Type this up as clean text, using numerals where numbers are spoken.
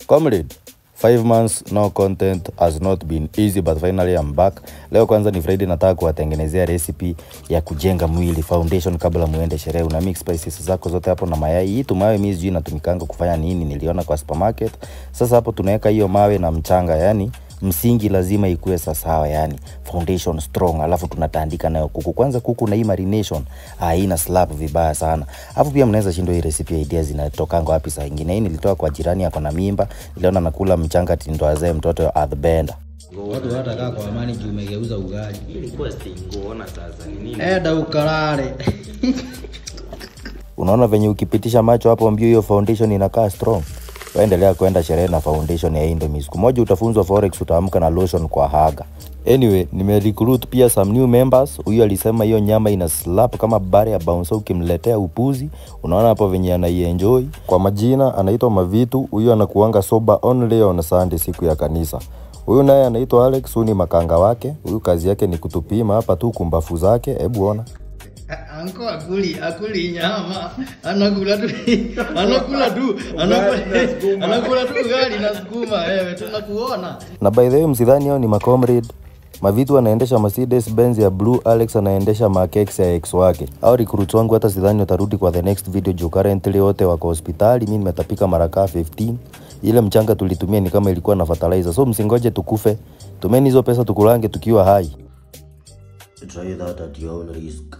Comrade, 5 months no content has not been easy, but finally I'm back. Leo kwanza ni Friday, nataka kuwatengenezea recipe ya kujenga mwili foundation kabla muende sherehe. Una mix spices zako zote hapo na mayai. Hii tumawe mimi sijui inatumikanga kufanya nini, niliona kwa supermarket. Sasa hapo tunaweka hiyo mawe na mchanga, yani msingi lazima ikuwe sawasawa, yani foundation strong, alafu tunatandika nayo kuku. Kwanza kuku na hii marination, ina slap vibaya sana. Alafu pia mnaweza shindwa hii recipe ideas zinatokanga wapi saa ingine. Hii nilitoa kwa jirani ako na mimba, niliona nakula mchanga ati ndo azae mtoto earthbender. Watu hawatakaa kwa amani juu umegeuza ugali. Ilikuwa stingo, ona sasa ni nini? Enda ukalale. Unaona venye ukipitisha macho hapo mbio hiyo foundation inakaa strong. Waendelea kwenda sherehe na foundation ya Indomie. Siku moja utafunzwa forex, utaamka na lotion kwa haga. Anyway, nimerecruit pia some new members. Huyu alisema hiyo nyama ina slap kama bare ya bouncer ukimletea upuzi. Unaona hapo venye anaienjoy. Kwa majina anaitwa Mavitu. Huyu anakuanga sober only on Sunday, siku ya kanisa. Huyu naye anaitwa Alex, huyu ni makanga wake. Huyu kazi yake ni kutupima hapa tu kumbafu zake. Hebu ona. Anko akuli nyama, anakula tu, anakula tu, anakula tu ugali na sukuma. Wewe tunakuona. Na by the way, msidhani hao ni macomrade. Mavitu anaendesha Mercedes Benz ya blue, Alex anaendesha Mark X ya ex wake. Au recruits wangu hata sidhani watarudi kwa the next video juu currently wote wako hospitali. Mimi nimetapika mara kaa 15. Ile mchanga tulitumia ni kama ilikuwa na fertilizer. So msingoje tukufe. Tumeni hizo pesa tukulange tukiwa hai. Try that at your own risk.